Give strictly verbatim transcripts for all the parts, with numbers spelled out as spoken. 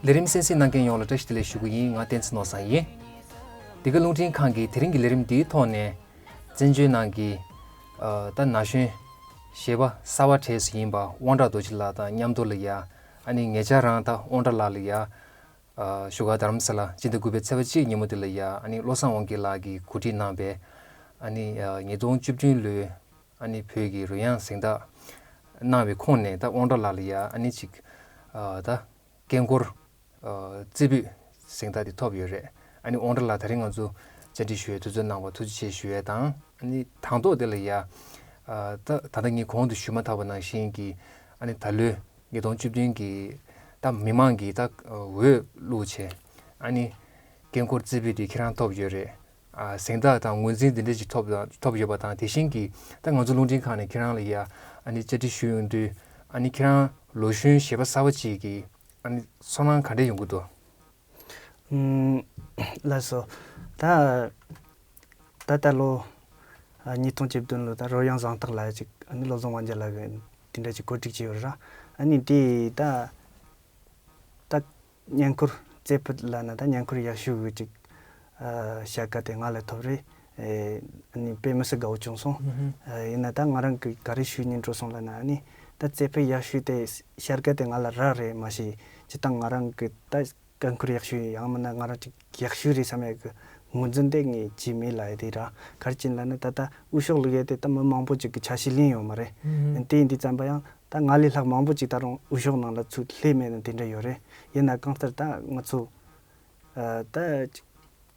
ལས་རིམ་གསན་གཟིགས་གནང་མཁན་ཡོངས་ལ་བཀྲ་ཤིས་བདེ་ལེགས་ཞུ་གི་ཡིན། ང་བསྟན་འཛིན་ནོར་བཟང་ཡིན། འདི་ག་རླུང་འཕྲིན་ཁང་གི་དེ་རིང་གི་ལས་རིམ་འདིའི་ཐོག་ནས་བཙན་བྱོལ་ནང་གི་ཨ་ད་ན་གཞོན་གཞས་པ་གསར་པ་གྲས་སུ་ཡིན་པ་དབང་གྲགས་རྡོ་རྗེ་ལགས་དང་མཉམ་དུ་ལ་ཡ། ཨ་ནི་ངེད་ཅག་རང་ད་དབང་གྲགས་ལགས་ལ་ཡ། ཨ་བཞུགས་སྒར་རྡ་རམ་ས་ལ་སྤྱི་ཟླ་དགུ་པའི་ཚེས་པ་གཅིག་ཉིན་མོ་འདི་ལ་ཡ། ཨ་ནི་བློ་བཟང་དབང་རྒྱལ་ལགས་ཀྱིས་གོ་སྒྲིག་གནང་བའི་ཨ་ནི་ཨ་ཉིས་སྟོང་བཅུ་བདུན་ལོའི་ཨ་ནི་བོད་ཀྱི་རོལ་དབྱངས་གཟེངས་རྟགས་གནང་བའི་ཁོངས་ནས་ད་དབང་གྲགས་ལགས་ལ་ཡ། ཨ་ནི་ཅིག་ཨ་ད་སྐད་འཁོར་ཨ་རྩེ་ཕུད་གཟེངས་རྟགས་དེ་ཐོབ་ཡོད་རེད། ཨ་ནི་དབང་གྲགས་ལགས་དེ་རིང་ང་ཚོ་བཅར་འདྲི་ཞུ་བའི་དུས་ཚོད་གནང་བར་ཐུགས་རྗེ་ཆེ་ཞུ་ཡས་དང་། ཨ་ནི་དང་ཐོག་དེ་ལ་ཡ། ཨ་ད་ད་ལྟ་ངས་གོང་དུ་ཞུས་མ་ཐག་པ་ནང་བཞིན་གྱི་ཨ་ནི་ད་ལོའི་ཉིས་སྟོང་བཅུ་བདུན་གྱི་ད་མི་མང་གི་ད་འོས་བླུགས་བྱས། ཨ་ནི་སྐད་འཁོར་རྩེ་ཕུད་དེ་ཁྱེད་རང་ཐོབ་ཡོད་རེད། ཨ་གཟེངས་རྟགས་དང་ངོས་འཛིན་འདི་འདྲ་ཞིག་ཐོབ་ཐོབ་ཡོད་པ་དང་། དེ་བཞིན་གྱི་ད་ང་ཚོ་རླུང་འཕྲིན་ཁང་ནས་ཁྱེད་རང་ལ་ཡ་ཨ་ནི་བཅར་འདྲི་ཞུ་ཡོང་དུས། ཨ་ནི་ཁྱེད་རང་ལོ་གཞོན་གཞས་པ་གསར་པ་ཅིག་གི་ཨ་ནི་ཚོར་སྣང་ག་འདྲ་ཡོང་གི་འདུག་ཨུམ། ལགས་སོ། ད་ད་ལྟ་ལོ་ཨ་ཉིས་སྟོང་བཅུ་བདུན་ལོ་ད་རོལ་དབྱངས་གཟེངས་རྟགས་ལ་ཅིག་ཨ་ནི་བློ་བཟང་དབང་རྒྱལ་ལགས་ཀྱིས་དེ་འདྲ་ཅིག་གོ་སྒྲིག་བྱས་ཡོད་ར། ཨ་ནི་དེ་ད་ད་བརྙན་འཁོར་རྩེ་ཕུད་ལབ་ན་ད་བརྙན་འཁོར་ཡག་ཤོས་ཀྱི་ཅིག་ཨ་བྱ་དགའ་དེ་ང་ལ་ཐོབ་རེད། ཨེ་ཨ་ནི་དཔེ་མི་སྲིད་དགའ་བོ་བྱུང་སོང་། ཨ་ཡིན་ན་ད་ང་རང་གིས་ག་རེ་ཞུ་སྙིང་བྲོ་སོང་ལབ་ན། ཨ་ནི་ད་རྩེ་ཕུད་ཡག་ཤོས་དེ་བྱ་དགའ་དེ་ང་ལ་རག་རེད་མ་གཞི། སྤྱིར་བཏང་ང་རང་གི་ད་སྐད་འཁོར་ཡག་ཤོས་ཡང་མིན་ན་ང་རང་ཅིག་ཡག་ཤོས་རེད་བསམ་ཡག་གི་ངོས་འཛིན་དེ་ངས་བྱས་མེད་ལབ་ཡ་དེ་ར། ག་རེ་བྱས་ནས་ལབ་ན་ད་ལྟ་འུ་ཤོག་ལུག་ཡ་དེ་ད་མི་མང་པོ་ཅིག་གི་ཆ་ཤས་ལེན་ཡོད་མ་རེད། ཨ་དེ་ཡིན་དུས་ཙམ་པ་ཡང་ད་ང་ལས་ལྷག་མང་པོ་ཅིག་ད་རུང་འུ་ཤོག་ནང་ལ་ཚུར་སླེབས་མེད་ན་དེ་འདྲ་ཡོད་རེད། ཡིན་ན་གང་ལྟར་ད་ང་ཚོ་ཨ་ད་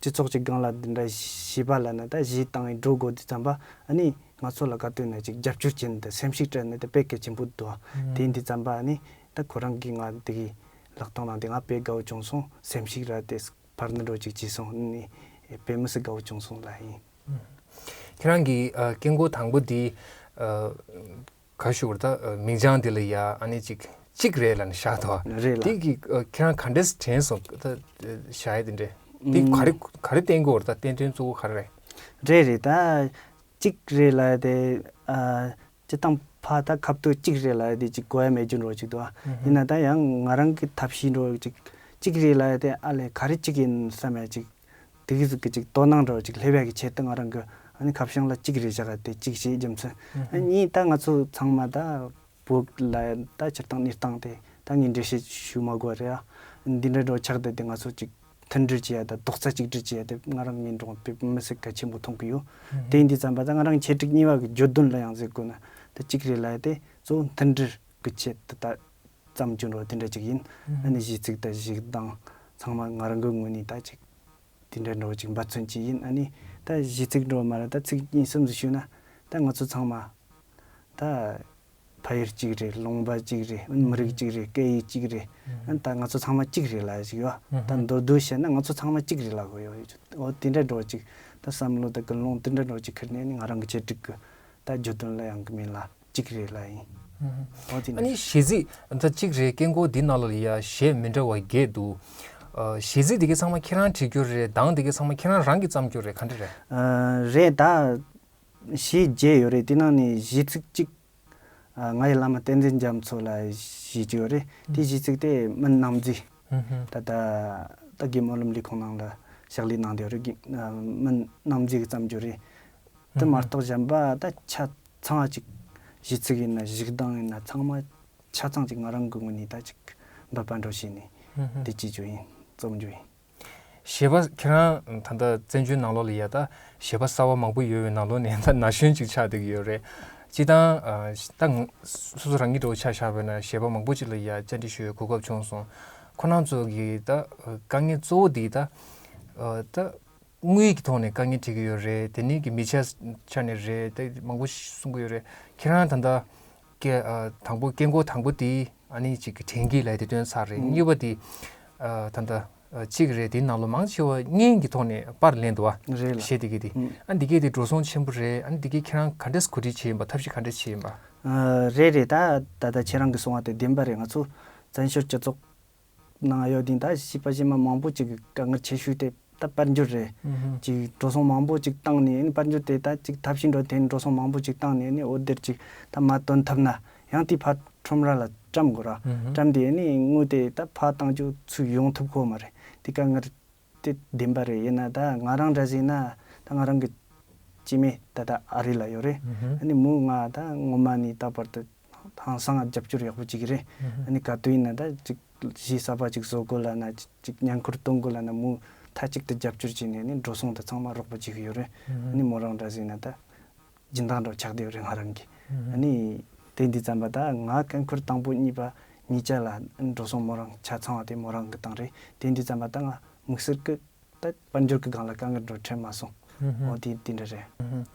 སྤྱི་ཚོགས་ཀྱི་སྒང་ལ་འདི་འདྲ་གཞས་པ་ལབ་ན་ད་གཞས་བཏང་ཡིན་འགྲོ་དགོས་དུས་ཙམ་པ། ཨ་ནི་ང་ཚོ་ལ་ག་དུས་ནས་ཅིག་རྒྱབ་སྐྱོར་བྱེད་ནི་དེ་སེམས་ཤུགས་སྤྲད་ནི་དེ་དཔེ་གལ་ཆེན་པོ་འདུག་དེ་ཡིན་དུས་ཙམ་པ་ཨ་ནི་ད་ཁོ་རང་གིས་ང་འདི་གི་ལག་གདང་ལ་འདི་ང་དཔེ་དགའ་བོ་བྱུང་སོང་། སེམས་ཤུགས་ར་དེ་འཕར་ནི་འགྲོ་ཅིག་བྱས་སོང་། ཨ་ནི་དཔེ་མི་སྲིད་དགའ་བོ་བྱུང་སོང་ལབ་ཡིན། ཁྱེད་རང་གི་ཨ་སྐད་འཁོར་དང་པོ་འདི་ཨ་ག་ཞུ་བར་ད་ཨ་མིང་བྱང་འདི་ལ་ཡ་ཨ་ནི་ཅིག་གཅིག་རེད་ལབ་ནས་བཞག་འདུག་རེད་ལ། དེ་གི་ཨ་ཁྱེད་རང་ག་འདྲས་དྲན་སོང་ད་བཞག་ཡ་དེ་འདྲས། དེ་ཨུམ། ག་རེ་ག་རེ་བསྟན་དགོས་བར་ད་བསྟན་དོན་གཙོ་བོ་ག་རེ་རེད། རེད་རེད། ད་གཅིག་རེད་ལབ་ཡ་དེ་ཨ་སྤྱིར་བཏང་ཕ་ད་ཁ་ཐུག་གཅིག་རེད་ལབ་ཡ་དེ་ཅིག་གོ་ཡ་མེད་རྒྱུ་འགྲོ་ཅིག་འདུག་ཨ་ཨུམ། ཡིན་ན་ད་ཡང་ང་རང་གི་ཐབས་ཤེས་འགྲོ་ཅིག་གཅིག་རེད་ལབ་ཡ་དེ་ཨ་ལས་ག་རེ་གཅིག་ཡིན་བསམ་ཡ་ཅིག་དེ་གི་ཟིག་གི་ཅིག་དོ་སྣང་འདྲ་བོ་ཅིག་སླེབས་ཡག་གི་ཆེད་དུ་ང་རང་གི་ཨ་ནི་ཁ་བྱང་ལ་གཅིག་རེད་བཞག་ག་དེ་གཅིག་བྱས་རྒྱུ་མཚན། ཨ་ནི་ད་ང་ཚོ་ཚང་མ་ད་བོད་ལ་ད་སྤྱིར་བཏང་གནས་སྟངས་དེ་ད་ངས་འགྲེལ་བཤད་ཞུ་མ་དགོས་རེད་ཨ། འདི་འདྲ་འདྲ་བོ་ཆགས་བསྡད་དེ་ང་ཚོ་ཅིག་མཐུན་སྒྲིལ་བྱེད་ཡ་ད་རྡོག་རྩ་གཅིག་སྒྲིལ་བྱེད་ཡ་དེ་ང་རང་ངས་འགྲོ་དཔེ་མི་སྲིད་གལ་ཆེན་པོ་མཐོང་གི་ཡོད། དེ་ཡིན་དུས་ཙམ་པ་ད་ང་རང་ཆེད་སྒྲིག་གཉིས་པ་གི་བརྗོད་དོན་ལ་ཡང་ཟེར་དགོས་ན་ད་གཅིག་རེད་ལབ་ཡ་དེ་གཙོ་བོ་མཐུན་སྒྲིལ་གི་ཆེད་དུ་ད་བརྩམས་རྒྱུ་འདྲ་བོ་དེ་འདྲ་ཅིག་ཡིན། ཨ་ནི་གཞས་ཚིག་དང་གཞས་གདངས་ཚང་མ་ང་རང་གི་ངོས་ནས་ད་ཅིག་དེ་འདྲ་འདྲ་བོ་ཅིག་འབད་བརྩོན་བྱས་ཡིན། ཨ་ནི་ད་གཞས་ཚིག་འདྲ་བོ་མ་རེད། ད་ཚིག་གཉིས་གསུམ་ཟིག་ཞུས་ན་ད་ང་ཚོ་ཚང་མ་ད་ཕ་ཡུལ་གཅིག་རེད། ལུང་པ་གཅིག་རེད། མི་རིགས་གཅིག་རེད། སྐད་ཡིག་གཅིག་རེད། ཨ་ནི་ད་ང་ཚོ་ཚང་མ་གཅིག་རེད་ལབ་ཡ་ཅིག་ཡོད། ད་མདོར་བསྡུས་བཤད་ན་ང་ཚོ་ཚང་མ་གཅིག་རེད་ལབ་དགོས་ཡོད། འོ་དེ་འདྲ་འདྲ་བོ་ཅིག་ད་བསམ་བློ་ད་ཀུན་སློང་དེ་འདྲ་འདྲ་བོ་ཅིག་ཁུར་ནས་ནི་ང་རང་གི་བྱེད་སྒྲིག་གི་ད་བརྗོད་དོན་ལ་ཡང་གི་མིན་ལ། གཅིག་རེད་ལ་ཡིན། ཨོ་དེ་ཨ་ནི་ནི་གཞས་ཚིག་ད་གཅིག་རེད། སྐད་འཁོར་འདི་ནང་ལ་ཡ་གཞས་མི་འདྲ་བ་བརྒྱད་འདུག་ཨ་གཞས་ཚིག་འདི་གའི་ཚང་མ་ཁྱེད་རང་བྲིས་རྒྱུ་རེད། གདངས་འདི་གའི་ཚང་མ་ཁྱེད་རང་རང་གིས་བརྩམས་རྒྱུ་རེད། ག་འདྲ་རེད། ཨ་རེད། ད་གཞས་བརྒྱད་ཡོད་རེད། དེ་ནང་ནས་གཞས་ཚིག་གཅིག་ཨ་ང་ཡི་བླ་མ་བསྟན་འཛིན་རྒྱ་མཚོ་ལ་གཞས་གཅིག་ཡོད་རེད། དེ་གཞས་ཚིག་དེ་སྨན་རྣམ་རྫས། ད་ལྟ་ད་རྒན་མོ་ལམ་ལུགས་ཁོང་ནང་ལ་ཕྱག་ལས་གནང་བསྡད་ཡོད་རེད། རྒན་ཨ་སྨན་རྣམ་རྫས་ཀྱིས་བརྩམས་རྒྱུ་རེད། དེ་མ་གཏོགས་གཞན་པ་ད་ཆ་ཚང་བ་ཅིག་གཞས་ཚིག་ཡིན་ན་གཞས་གདངས་ཡིན་ན་ཚང་མ་ཆ་ཚང་ཅིག་ང་རང་གི་ངོས་ནས་ད་ཅིག་འབད་པ་འདྲ་བྱས་ནས་དེ་བྱེད་རྒྱུ་ཡིན། རྩོམ་རྒྱུ་ཡིན། གཞས་པ་ཁྱེད་རང་ད་ལྟ་བཙན་བྱོལ་ནང་ལོགས་ལ་ཡ་ད་གཞས་པ་གསར་བ་མང་པོ་ཡོད་པའི་ནང་ལོགས་ནས་ད་ན་གཞོན་ཅིག་ཆགས་བསྡད་ཀྱི་ཡོད་རེད། སྤྱིར་བཏང་ཨ་ད་སོ་སོ་རང་ཉིད་འདྲ་བོ་ཆ་བཞག་པ་ཡིན་ན་གཞས་པ་མང་པོ་ཅིག་ལ་ཡ་བཅར་འདྲི་ཞུ་བའི་གོ་སྐབས་བྱུང་སོང་། ཁོ་རང་ཚོ་གི་ད་དཀའ་ངལ་གཙོ་བོ་འདི་ད་ད་དངུལ་གྱི་ཐོག་ནས་དཀའ་ངལ་འཕྲད་ཀྱི་ཡོད་རེད། དེ་ནས་ཀྱི་མི་ཆ་ཆ་ནས་རེད། དེ་མང་པོ་གསུང་གི་ཡོད་རེད། ཁྱེད་རང་ད་ལྟ་སྐད་ཨ་དང་པོ་སྐད་འགོ་དང་པོ་དེ་ཨ་ནི་ཅིག་གི་དྲན་སྐྱེས་ལབ་དེ་བཏོན་ཚར་རེད། གཉིས་པ་དེ་ཨ་ད་ལྟ་ཨ་གཅིག་རེད། དེའི་ནང་ལོ་མང་ཆེ་བ་བརྙན་གྱི་ཐོག་ནས་པར་ལེན་འདུག་བ། རེད་ལ། གཞས་དེ་གི་དེ་ཨ་འདི་གའི་དེ་འགྲོ་སོང་ཆེན་པོ་རེད། ཨ་ནི་འདི་གའི་ཁྱེད་རང་ག་འདྲས་གོ་སྒྲིག་བྱས་ཡིན་པ། ཐབས་ཤེས་ག་འདྲས་བྱས་ཡིན་པ། ཨ་རེད་རེད། ད་ད་ལྟ་ཁྱེད་རང་གིས་གསུངས་པ་དེ་བདེན་པ་རེད། ང་ཚོ་བཙན་བྱོལ་སྤྱི་ཚོགས་ནང་ཡོད་དུས་ད་བྱིས་པ་བྱིས་མ་མང་པོ་ཅིག་གི་དཀའ་ངལ་ཆེ་ཤོས་དེ་ད་དཔལ་འབྱོར་རེད། ཅིག་འགྲོ་སོང་མང་པོ་ཅིག་བཏང་ནས་ཨ་ནི་དཔལ་འབྱོར་དེ་ད་ཅིག་ཐབས་ཤེས་འགྲོ་དེ་འགྲོ་སོང་མང་པོ་ཅིག་བཏང་ནས་ཨ་ནི་འོ་དེར་ཅིག་ད་མ་བཏོན་ཐུབ་ན་ཡང་དེ་ཕར་ཁྲོམ་ར་ལ་ བཀྲམ་དགོས་ར། ཨུ་ཧུ། བཀྲམ་དེ་ནི་དངུལ་དེ་ད་ཕར་བཏང་རྒྱུ་ཚུར་ཡོང་ཐུབ་ཁོ་མ་རེད། དེ་ག་ངར་དེ་བདེན་པ་རེད། ཡིན་ན་ད་ང་རང་འདྲ་ཟིག་ན་ད་ང་རང་གི་སྐྱེ་དམན་ད་ད་ཨ་རི་ལ་ཡོད་རེད། ཨུ་ཧུ། ཨ་ནི་མོ་ང་ད་སྔོན་མ་ནས་ད་བར་དུ་ཧང་སང་ང་རྒྱབ་སྐྱོར་ཡག་པོ་ཅིག་རེད། ཨུ་ཧུ། ཨ་ནི་ག་དུས་ཡིན་ན་ད་ཅིག་གཞས་གསར་པ་ཅིག་བཟོ་དགོས་ལབ་ན། ཅིག་ཅིག་མྱ་འཁོར་གཏོང་དགོས་ལབ་ན་མོ་མཐའ་གཅིག་ཏུ་རྒྱབ་སྐྱོར་བྱས་ནས་ནི་འགྲོ་སོང་དེ་ཚང་མ་རོགས་པ་བྱེད་ཀྱི་ཡོད་རེད། ཨུ་ཧུ། ཨ་ནི་མོ་རང་འདྲ་ཟིག་ན་ད་སྦྱིན་བདག་འདྲ་ཆགས་བསྡད་ཡོད་རེད་ང་རང་གི། ཨུ་ཧུ། ཨ་ནི་དེ་འདི་ཙམ་པ་ད་ང་སྐད་འཁོར་དང་པོ་གཉིས་པ་གཉིས་ཆ་ལ་འགྲོ་སོང་མོ་རང་ཆ་ཚང་བ་དེ་མོ་རང་གི་བཏང་རེད། དེ་འདི་ཙམ་པ་ད་ང་དམིགས་བསལ་གི་ད་དཔལ་འབྱོར་གི་སྒང་ལ་དཀའ་ངལ་འགྲོ་དྲན་མ་སོང་། ཨུ་ཧུ། འོ་དེ་དེ་འདྲ་རེད།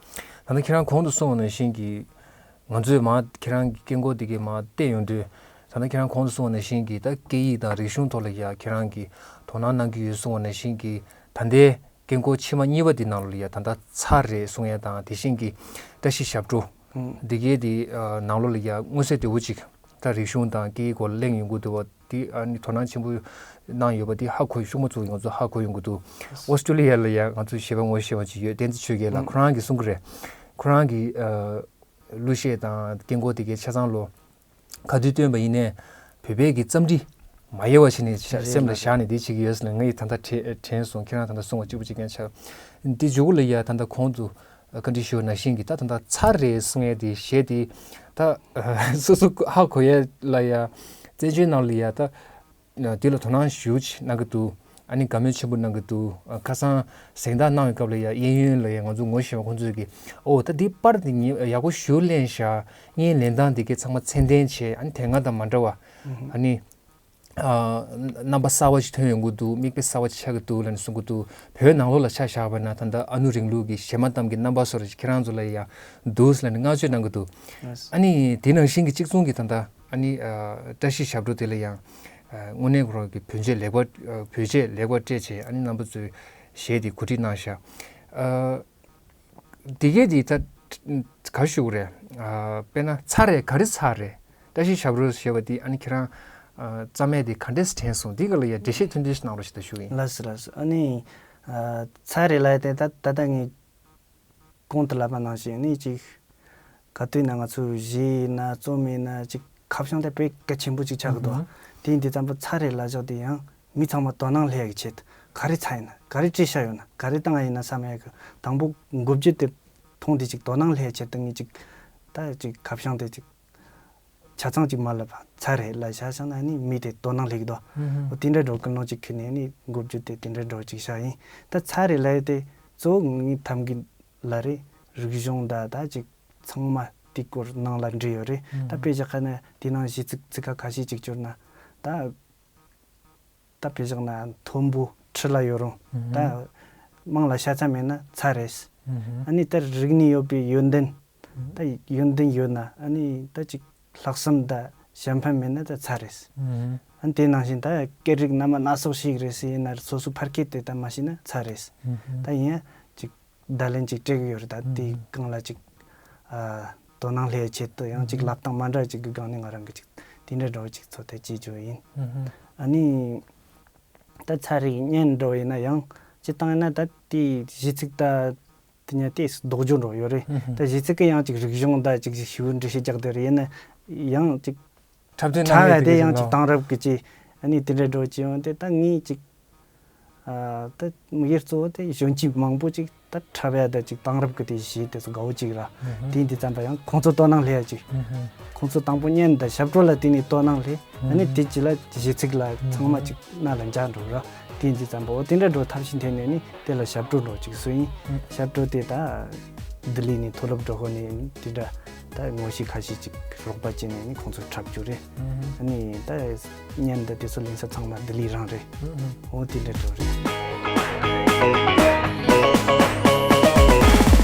ཨུ་ཧུ། ད་ལྟ་ཁྱེད་རང་གོང་དུ་གསུངས་པ་ནང་བཞིན་གྱི་ང་ཚོས་མ་ཁྱེད་རང་གི་སྐད་འགོག་དེ་གའི་མ་བལྟས་ཡོང་དུས། ད་ལྟ་ཁྱེད་རང་གོང་དུ་གསུངས་པ་ནང་བཞིན་གྱི་ད་སྐད་ཡིག་དང་རིག་གཞུང་ཐོག་ལ་ཡ་ཁྱེད་རང་གིས་དོ་སྣང་གནང་གི་ཡོད་གསུངས་པ་ནང་བཞིན་གྱི་ད་ལྟའི་སྐད་འགོག་ཕྱི་མ་གཉིས་པ་དེ་ནང་ལོགས་ལ་ཡ་ད་ལྟ་ཚར་རེད་གསུང་ཡ་དང་། དེ་བཞིན་གྱི་བཀྲ་ཤིས་ཞབས་བྲོ་ཨང་། འདི་གའི་དེ་ནང་ལོགས་ལ་ཡ་མངོན་གསལ་དོད་པོ་ཅིག་ད་རིག་གཞུང་དང་སྐད་ཡིག་སྐོར་ལ་གླེང་ཡོང་གི་འདུག་བ། དེ་ཨ་ནི་དོ་སྣང་ཆེན་པོ་གནང་ཡོད་པ་དེ་ཧ་གོ། ཤུགས་མ་ཚུགས་ང་ཚོ་ཧ་གོ་ཡོང་གི་འདུག་ཨོ་སི་ཀྲོ་ལི་ཡ་ལ་ཡ་ང་ཚོ་གཞས་པ་ངོ་ཤེས་པ་ཅིག་ཡོད། བསྟན་འཛིན་ཆོས་རྒྱལ་ལགས། ཨང་། ཁོ་རང་གིས་གསུང་གི་རེད། ཁོ་རང་གི་ཨ་གླུ་གཞས་དང་སྐད་འགོག་དེ་གའི་ཆ་ཚང་ལོ། ག་དུས་བཏོན་པ་ཡིན་ནའི་བོད་པའི་གི་རྩོམ་རིག་མ་ཡལ་བ་བྱས་ནས་ཤ་རེད། སེམས་ལ་བཞག་ནས་དེ་བྱེད་ཀྱི་ཡོད་ཟེར་ནས་ངས་ད་ལྟ་དྲན་དྲན་སོང་། ཁྱེད་རང་ད་ལྟ་གསུངས་པ་གཅིག་པ་གཅིག་རྐྱང་ཆགས། འདི་མཇུག་ལ་ཡ་ད་ལྟ་གོང་དུ་བཀའ་འདྲི་ཞུས་པ་ནང་བཞིན་གྱི་ད་ད་ལྟ་ཚར་རེད་གསུང་ཡས་དེ་གཞས་དེ་ད་སོ་སོ་ཧ་གོ་ཡས་ལ་ཡ་བཙན་བྱོལ་ནང་ལ་ཡ་ད། དེ་ལ་དོ་སྣང་ཞེ་པོ་ཅིག་གནང་གི་འདུག་ཨ་ནི་དགའ་མོས་ཆེན་པོ་གནང་གི་འདུག་ཁ་སང་གཟེངས་རྟགས་གནང་བའི་སྐབས་ལ་ཡ་གཡས་གཡོན་ལ་ཡ་ང་ཚོ་ངོ་ཤེས་པ་ཁོང་ཚོས་ཀྱིས་ཨོ་ད་འདི་པར་འདི་ཉེ་ཡག་པོ་ཞེ་པོ་ལེན་ཤག་བརྙན་ལེན་སྟངས་འདི་གའི་ཚང་མ་ཚད་ལྡན་བྱས། ཨ་ནི་དེ་སྔ་དང་མ་འདྲ་བ། ཨ་ནི་ཨ་རྣམ་པ་གསར་པ་ཞིག་ཐོན་ཡོང་གི་འདུག་མིག་དཔེ་གསར་པ་ཞིག་ཆགས་ཀྱི་འདུག་ལབ་ནས་གསུང་གི་འདུག་བོད་ནང་ལོགས་ལ་ཆ་བཞག་པ་ན་ད་ལྟ་ཨ་ནུ་རིང་ལུགས་ཀྱི་གཞས་མ་གཏམ་གྱི་རྣམ་པ་སོགས་རེ་ཞིག་ཁྱེད་རང་ཚོ་ལ་ཡ་འདུག་ལབ་ནས་བསྔགས་བརྗོད་གནང་གི་འདུག་ཨ་ནི་དེ་ནང་བཞིན་གྱི་གཅིག་མཚུངས་ཀྱི་ད་ལྟ། ཨ་ནི་ཨ་བཀྲ་ཤིས་ཞབས་བྲོ་དེ་ལ་ཡང་ཨ་དངོས་གནས་ཁོ་རང་གི་བོད་ཆས་ལེགས་པ་ཨ་བོད་ཆས་ལེགས་པ་སྤྲས་བྱས། ཨ་ནི་རྣམ་པ་ཚོས་གཞས་དེ་གོ་སྒྲིག་གནང་ཤག་ཨ་དེ་གས་དེ་ད་ག་ཞུ་དགོས་རེད། ཨ་དཔེར་ན་ཚར་རེད། ག་རེ་ཚར་རེད། བཀྲ་ཤིས་ཞབས་བྲོ་ཞེས་པ་དེ་ཨ་ནི་ཁྱེད་རང་ཨ་རྩ་མེད་དེ་ག་འདྲས་དྲན་སོང་། དེ་ག་ལ་ཡང་འགྲེལ་བཤད་ཐུང་ཐུང་ཞིག་གནང་རོགས་ཞེས་ད་ཞུ་གི་ཡིན། ལགས་སོ་ལགས་སོ། ཨ་ནི་ཨ་ཚར་རེད་ལབ་དེ་ད་ད་ལྟ་ངས། གོང་དུ་ལབ་པ་ནང་བཞིན་ནི་ཅིག་ག་དུས་ན་ང་ཚོས་གཞས་ཡིན་ན་རྩོམ་ཡིན་ན་ཅིག་ཁ་བྱང་དེ་དཔེ་གལ་ཆེན་པོ་ཅིག་ཆགས་ཀྱི་འདུག་ཨ། དེ་ཡིན་དུས་ཙམ་པ་ཚར་རེད་ལབ་བཞག་དེ་ཡང་མི་ཚང་མ་དོ་སྣང་སླེབས་ཡག་གི་ཆེད་དུ་ག་རེ་ཚར་ཡིན་ན། ག་རེ་སྤྲད་བཞག་ཡོད་ན། ག་རེ་བཏང་ཡ་ཡིན་ན་བསམ་ཡག་གི་དང་པོ་འགོ་བརྗོད་དེ་མཐོང་དེ་ཅིག་དོ་སྣང་སླེབས་ཡག་ཆེད་དུ་ངས་ཅིག་ད་ཅིག་ཁ་བྱང་དེ་ཅིག་ཆ་ཚང་ཅིག་མ་ལབ་པ་ཚར་རེད་ལབ་བཞག་བཞག་ན་ནི་མི་དེ་དོ་སྣང་སླེབས་ཀྱི་འདུག་ཨ། འོ་དེ་འདྲ་འགྲོ་གི་ནོ་ཅིག་ཁྱོད་ནས་ནི་འགོ་བརྗོད་དེ་དེ་འདྲ་འགྲོ་ཅིག་བཞག་ཡིན། ད་ཚར་རེད་ལབ་ཡ་དེ་གཙོ་བོ་ངའི་ཐབས་ཀྱི་ལ་རེད། རིག་གཞུང་ད་ད་ཅིག་ཚང་མ་དེ་སྐོར་ནང་ལ་འདྲེས་ཡོད་རེད། ད་དཔེ་བཞག་ཁ་ན་དེ་ནང་གཞས་ཚིག་ཚིག་ཁ་ཁ་ཤས་ཅིག་བསྐྱུར་ན་ད། ད་དཔེ་བཞག་ན་མཐོན་པོ་ཁྲི་ལ་ཡོད་རུང་། ད་དམངས་ལ་ཤ་ཚ་མེད་ན་ཚར་རེད། ཨ་ནི་ད་རིག་གནས་ཡོད་པའི་ཡོན་ཏན། ད་ཡོན་ཏན་ཡོད་ན་ཨ་ནི་ད་ཅིག་ལྷག་བསམ་ད་གཞན་ཕན་མེད་ན་ད་ཚར་རེད། ཨ་ནི་དེ་ནང་བཞིན་ད་སྐད་རིགས་སྣ་མ་སྣ་ཚོགས་ཤིག་རེད་ཟེར་ཡིན་ན་སོ་སོའི་ཕ་སྐད་དེ་ད་མ་ཤེས་ན་ཚར་རེད། ད་ཡིན་ཡང་ཅིག་བརྡ་ལན་ཅིག་སྤྲད་གི་ཡོད་རེད། ད་དེའི་སྒང་ལ་ཅིག་ཨ་དོ་སྣང་སླེབས་ཆེད་དུ་ཡང་ཅིག་ལབ་སྟངས་མ་འདྲ་ཅིག་གི་སྒང་ནས་ང་རང་གི་ཅིག་དེ་འདྲ་འདྲ་བོ་ཅིག་ཚོ་དེ་བྱེད་རྒྱུ་ཡིན། ཨ་ནི་ད་ཚར་རེ་བརྙན་འདྲ་བོ་ཡིན་ན་ཡང་ཅི་བཏང་ཡིན་ན་ད་དེའི་གཞས་ཚིག་ད་དེ་ཉ་དེ་ལྡོག་རྒྱུ་འདྲ་བོ་ཡོད་རེད། ད་གཞས་ཚིག་གི་ཡང་ཅིག་རིག་གཞུང་ད་ཅིག་ཞིབ་འགྲེལ་བཤད་རྒྱག་དེ་རེད། ཡིན་ན་ཡང་ཅིག་འཁྲབ་སྟོན་གནང་ཡ་དེ་ཡང་ཅིག་དེང་རབས་ཀྱི་ཅིག་ཨ་ནི་དེ་འདྲ་འདྲ་བོ་ཅིག་ཡོང་དེ་ད་ངས་ཅིག་ཨ་ད་དམིགས་ཡུལ་གཙོ་བོ་དེ་གཞོན་སྐྱེས་མང་པོ་ཅིག་ད་འཁྲབ་ཡ་ད་ཅིག་དེང་རབས་ཀྱི་དེ་གཞས་དེ་ཚོ་དགའ་བོ་ཅིག་ར། དེ་ཡིན་དུས་ཙམ་པ་ཡང་ཁོང་ཚོ་དོ་སྣང་སླེབས་ཡ་ཅིག་ཁོང་ཚོ་དང་པོ་བརྙན་ད་ཞབས་བྲོ་ལ་དེ་ནས་དོ་སྣང་སླེབས། ཨ་ནི་དེ་ཅི་ལ་གཞས་ཚིག་ལ་ཚང་མ་ཅིག་རྣ་ལ་འཇགས་འགྲོ་ར། དེ་ཡིན་དུས་ཙམ་པ་འོ་དེ་འདྲ་འགྲོ་ཐབས་ཤེས་འཐེན་ནས་ནི་དེ་ལ་ཞབས་བྲོ་འགྲོ་ཅིག་བཟོས་ཡིན། ཞབས་བྲོ་དེ་ད་ལྡི་ལི་ནས་མཐོ་སློབ་འགྲོ་ཧོ་ནས་དེ་འདྲ་ད་ངོ་ཤེས་ཁ་ཤས་ཅིག་རོགས་པ་བྱས་ནས་ནི་ཁོང་ཚོ་འཁྲབ་རྒྱུ་རེད། ཨ་ནི་ད་བརྙན་འདི་དེ་ཚོ་ལེན་ས་ཚང་མ་ལྡི་ལི་རང་རེད། འོ་དེ་འདྲ་འགྲོ་རེད།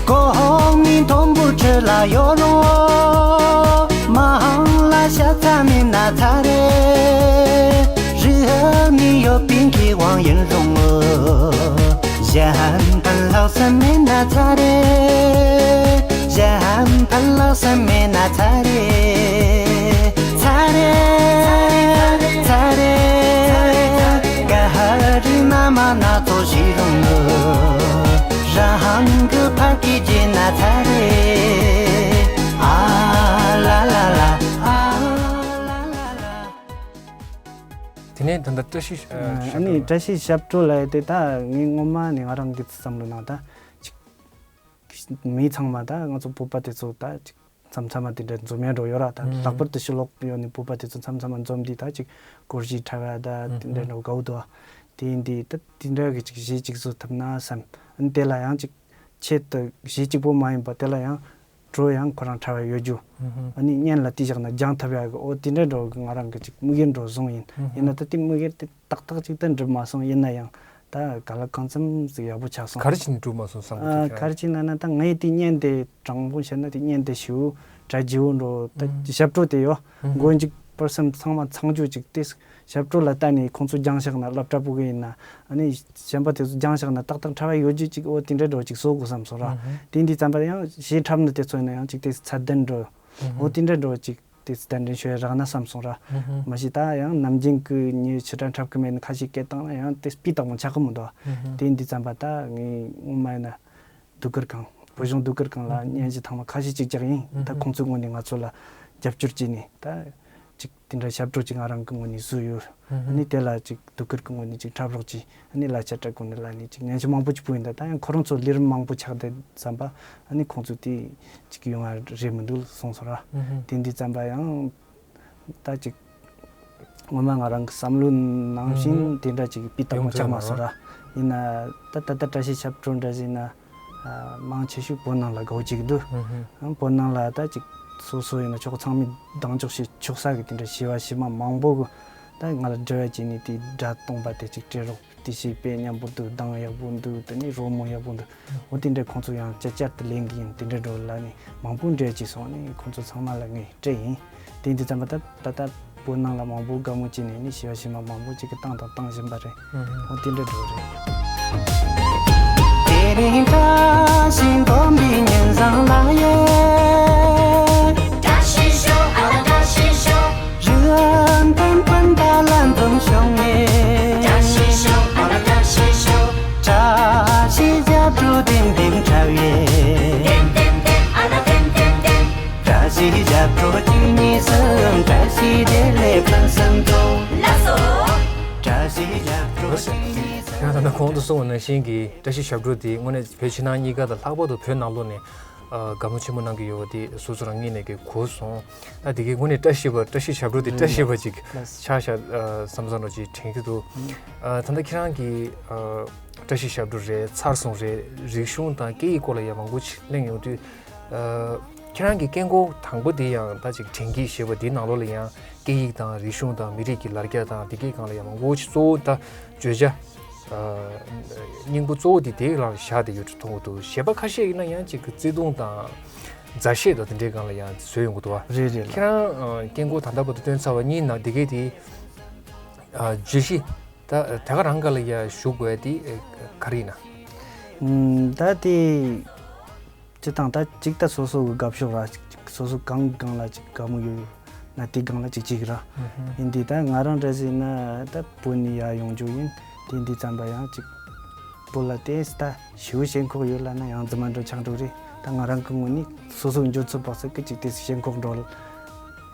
གོང་མའི་མཐོན་པོ་ཁྲི་ལ་ཡོད་རུང་། མ་ཧང་ལ་ཤ་ཚ་མིན་ན་ཚ་རེད། རི་ཧ་མི་ཡོད་པིན་གི་ཝང་ཡིན་རུང་། གཞན་ཕན་ལྷག་བསམ་མེད་ན་ཚ་རེད། གཞན་ཕན་ལྷག་བསམ་མེད་ན་ཚ་རེད། ཚ་རེད། ཚ་རེད། ཀ་ཧ་རི་ན་མ་ན་ཚོ་ཞིག་རུང་། རང་གི་ཕ་སྐད་བརྗེད་ན་ཚ་རེད། ཨ་ལ་ལ་ལ། ཨ་ལ་ལ་ལ། དེ་ནས་ད་ལྟ་བཀྲ་ཤིས་ཨ་ཨ་ཞབས་ནི་བྲོ་བཀྲ་ཤིས་ཞབས་བྲོ་ལབ་ཡ་དེ་ད་ངས་སྔོན་མ་ནས་ང་རང་གི་བསམ་བློ་ནང་ད་ཅིག་མི་ཚང་མ་ད་ང་ཚོ་བོད་པ་དེ་ཚོ་ད་ཅིག་མཚམས་མཚམས་མ་དེ་འདྲ་འཛོམས་ཡ་འགྲོ་ཡོད་ར། ད་ལྷག་པར་དུ་ཕྱི་ལོགས་ཡོད་ནས་བོད་པ་དེ་ཚོ་མཚམས་མཚམས་མ་འཛོམས་དུས་ད་ཅིག་སྐོར་ཞིག་འཁྲབ་ཡ་ད་དེ་འདྲ་འགྲོ་དགའ་བོ་འདུག་ཨ། དེ་ཡིན་དུས་ད་དེ་འདྲ་གི་ཅིག་གཞས་ཅིག་བཟོ་ཐུབ་ན་བསམ། ཨ་ནི་དེ་ལ་ཡང་ཅིག་ཆེད་དུ་གཞས་གཅིག་པོ་མ་ཡིན་པ་དེ་ལ་ཡང་བྲོ་ཡང་ཁོ་རང་འཁྲབ་ཡ་ཡོད་རྒྱུ། ཨ་ནི་སྙན་ལ་བལྟས་བཞག་ན་སྦྱང་ཐུབ་ཡ་གི་ཨོ་དེ་འདྲ་འགྲོ་གི་ང་རང་གི་ཅིག་དམིགས་ཡུལ་འགྲོ་བཟུང་ཡིན། ཡིན་ན་ད་དེ་དམིགས་ཡུལ་དེ་ཏག་ཏག་ཅིག་ཏུ་འགྲུབ་མ་སོང་། ཡིན་ན་ཡང་ད་ག་ལ་གང་འཚམ་ཟིག་ཡག་པོ་ཆགས་སོང་། ག་རེ་བྱས་ནས་འགྲུབ་མ་སོང་བསམ་གི་ཨ། འདུག་ག་རེ་བྱས་ན་ན་ད་ངའི་དེ་བརྙན་དེ་དྲང་པོ་བཤད་ན་དེ་བརྙན་དེ་ཞེ་པོ་གྲ་རྒྱས་པོ་འགྲོ། ད་ཞབས་བྲོ་དེ་ཡོད་མགོ་མཇུག་བར་གསུམ་ཚང་མ་ཚང་རྒྱུ་ཅིག་དེ་ཞབས་བྲོ་ལ་བལྟས་ནས་ཁོང་ཚོ་སྦྱངས་བཞག་ན་སློབ་གྲྭ་ཕྲུ་གུ་ཡིན་ན་ཨ་ནི་གཞན་པ་དེ་ཚོ་སྦྱངས་བཞག་ན་ཏག་ཏག་འཁྲབ་ཡ་ཡོད་རྒྱུ་ཅིག་ཨོ་དེ་འདྲ་འགྲོ་ཅིག་བཟོ་དགོས་བསམ་སོང་ར། དེ་འདི་ཙམ་པ་ཡང་གཞས་འཁྲབ་ནི་དེ་ཚོ་ཡིན་ན་ཡང་ཅིག་དེ་ཚད་ལྡན་འགྲོ་ཨོ་དེ་འདྲ་འགྲོ་ཅིག་དེ་གདན་འདྲེན་ཞུ་ཡ་རག་ན་བསམ་སོང་ར། མ་གཞི་ད་ཡང་ནམ་རྒྱུན་གི་ངས་ཕྱི་དྲག་འཁྲབ་གི་མེད་ན་ཁ་ཤས་སྐད་བཏང་ན་ཡང་དེ་སྤུས་དག་མོ་ཆགས་གི་མི་འདུག་དེ་འདི་ཙམ་པ་ད་ངས་སྔོན་མ་ཡིན་ན་ཟློས་གར་ཁང་བོད་གཞུང་ཟློས་གར་ཁང་ལ་སྙན་ཞུ་ཐེངས་མ་ཁ་ཤས་ཅིག་བརྒྱབ་ཡིན། ད་ཁོང་ཚོའི་ངོས་ནས་ང་ཚོ་ལ་རྒྱབ་སྐྱོར་བྱས་ནས་ད་ཅིག་དེ་འདྲ་ཞབས་བྲོ་ཅིག་ང་རང་གི་ངོས་ནས་བཟོས་ཡོད། ཨ་ནི་དེ་ལ་ཅིག་ཟློས་གར་གི་ངོས་ནས་ཅིག་འཁྲབ་རོགས་གྱིས། ཨ་ནི་གླ་ཆ་སྤྲད་དགོས་ནི་ལ་ནི་ཅིག་སྙན་ཞུ་མང་པོ་ཅིག་ཕུལ་ཡིན། ད་ད་ཡང་ཁོ་རང་ཚོ་ལས་རིམ་མང་པོ་ཆགས་བསྡད་ཙམ་པ་ཨ་ནི་ཁོང་ཚོ་དེ་ཅིག་ཡོང་བ་རེད་མི་འདུག་གསུངས་སོང་ར། དེ་འདི་ཙམ་པ་ཡང་ད་ཅིག་སྔོན་མ་ང་རང་གི་བསམ་བློའི་ནང་བཞིན་དེ་འདྲ་ཅིག་སྤུས་དག་པོ་ཆགས་མ་སོང་ར། ཡིན་ན་ད་ད་ལྟ་བཀྲ་ཤིས་ཞབས་བྲོ་འདྲ་ཟིན་ན་མང་ཆེ་ཤོས་བོད་ནང་ལ་དགའ་བོ་ཅིག་འདུག་བོད་ནང་ལ་ད་ཅིག་སོ་སོ་ཡིན་ན་ཆོག་ཚང་མས་གདེང་འཇོག་བྱེད་ཆོག་ས་གི་དེ་འདྲ་བྱིས་པ་བྱིས་མ་མང་པོ་གི་ད་ང་ལ་འབྲེལ་བ་བྱས་ནས་དེ་སྒྲ་སྟོང་པ་དེ་ཅིག་སྤྲད་རོགས། དེ་བྱས་དཔེ་སྙན་པོ་འདུག་གདངས་ཡག་པོ་འདུག་དེ་ནས་རོལ་མོ་ཡག་པོ་འདུག་འོ་དེ་འདྲ་ཁོང་ཚོ་ཡང་བསྐྱར་བསྐྱར་དུ་ལེན་གི་ཡིན། དེ་འདྲ་འགྲོ་ལ་ནི་མང་པོ་འབྲེལ་བྱས་སོང་ནི་ཁོང་ཚོ་ཚང་མ་ལ་ངས་སྤྲད་ཡིན། དེ་འདི་ཙམ་པ་ད་ད་ལྟ་བོད་ནང་ལ་མང་པོ་དགའ་མོ་བྱས་ནས་ནི་བྱིས་པ་བྱིས་མ་མང་པོ་ཅིག་གི་བཏང་དང་བཏང་བཞིན་པ་རེད། འོ་དེ་འདྲ་འགྲོ་རེད། དེ་རིང་བཀྲ་ཤིས་སྟོན་པའི་ཉིན་བཟང་ལ་ཡོད། བཀྲ་ཤིས་ཤོག་ཨ་ལ་བཀྲ་ཤིས་ཤོག་རི་ཨན་ཕན་ཕན་ད་ལན་དུང་ཤོག་ངེ། བཀྲ་ཤིས་ཤོག་ཨ་ལ་བཀྲ་ཤིས་ཤོག་བཀྲ་ཤིས་རྒྱབ་གྲོ་ལྡེམ་ལྡེམ་འཁྲབ་ཡེ། ལྡེམ་ལྡེམ་ལྡེམ་ཨ་ལ་ལྡེམ་ལྡེམ་ལྡེམ། བཀྲ་ཤིས་རྒྱབ་གྲོ་གཅིག་གཉིས་གསུམ་བཀྲ་ཤིས་བདེ་ལེགས་ཕུན་སུམ་ཚོགས། ལགས་སོ། བཀྲ་ཤིས་རྒྱབ་གྲོ་གཅིག་གཉིས་གསུམ། ཁྱེད་རང་ད་ལྟ་གོང་དུ་གསུངས་པ་ནང་བཞིན་གྱི་བཀྲ་ཤིས་ཞབས་བྲོ་དེ་དངོས་གནས་བོད་ཕྱི་ནང་གཉིས་ཀ་དང་ལྷག་པར་དུ་བོད་ནང་ལོགས་ནས་ཨ་དགའ་མོ་ཆེན་མོ་གནང་གི་ཡོད་པ་དེ་སོ་སོ་རང་ཉིད་ནས་ཀྱི་གོ་སོང་། ཨ་དེ་གའི་དངོས་གནས་བཀྲ་ཤིས་པ་བཀྲ་ཤིས་ཞབས་བྲོ་དེ་བཀྲ་ཤིས་པ་ཅིག་ཆགས་ཤག་ཨ་བསམ་བསམ་འདྲ་ཅིག་དྲན་གྱི་འདུག་ཨ་ད་ལྟ་ཁྱེད་རང་གི་ཨ་བཀྲ་ཤིས་ཞབས་བྲོ་རེད། ཚར་སོང་རེད། རིག་གཞུང་དང་སྐད་ཡིག་སྐོར་ལ་ཡང་མང་པོ་ཅིག་གླེང་ཡོང་དུས། ཨ་ཁྱེད་རང་གི་སྐད་འགོ་དང་པོ་དེ་ཡང་ད་ཅིག་དྲན་གྱིས་ཞེས་པ་དེའི་ནང་ལོགས་ལ་ཡང་སྐད་ཡིག་དང་རིག་གཞུང་དང་མི་རིགས་ཀྱི་ལ་རྒྱ་དང་དེ་གའི་སྒང་ལ་ཡང་མང་པོ་ཅིག་གཙོ་བོ་ད་བརྗོད་བྱ་ཨ་སྙིང་པོ་གཙོ་བོ་དེ་དེའི་ནང་ལ་བཞག་བསྡད་ཡོད་པ་མཐོང་གི་འདུག་གཞས་པ་ཁ་ཤས་ཡིན་ན་ཡང་ཅིག་གི་བརྩེ་དུང་དང་མཛའ་བཤེས་དང་དེ་འདྲའི་སྒང་ལ་ཡང་བཟོས་ཡོང་གི་འདུག་བ། རེད་རེད་ལགས། ཁྱེད་རང་ཨ་སྐད་འགོ་ད་ལྟ་བར་དུ་བཏོན་ཚར་བ་གཉིས་ནང་དེ་གའི་དེ་ཨ་བརྗོད་གཞི་ད་དེ་ག་རང་ག་ལ་ཡང་ཞུགས་དགོས་ཡ་དེ་ཨ་ག་རེ་ཡིན་ན། ཨུམ་ད་དེ་སྤྱི་བཏང་ད་ཅིག་ད་སོ་སོ་གི་དགའ་ཕྱོགས་ར་ཅིག་ཅིག་སོ་སོ་གང་གང་ལ་ཅིག་དགའ་མོ་ཡོད་ན་དེ་གང་ལ་ཅིག་ཅིག་ར། ཡིན་དུས་ད་ང་རང་འདྲ་ཟིག་ན་ད་བོད་ནས་ཡར་ཡོང་རྒྱུ་ཡིན། དེ་འདི་ཙམ་པ་ཡང་ཅིག་བོད་ལ་དེ་ད་ཞེ་པོ་ཞེན་ཁོག་ཡོད་ལ་ན་ཡང་རྫུན་མ་འགྲོ་ཆགས་འགྲོ་རེད། ད་ང་རང་གི་ངོས་ནས་སོ་སོ་འཇོན་ཚོད་དཔག་ཚད་ཀྱི་ཅིག་དེ་ཞེན་ཁོག་འགྲོ་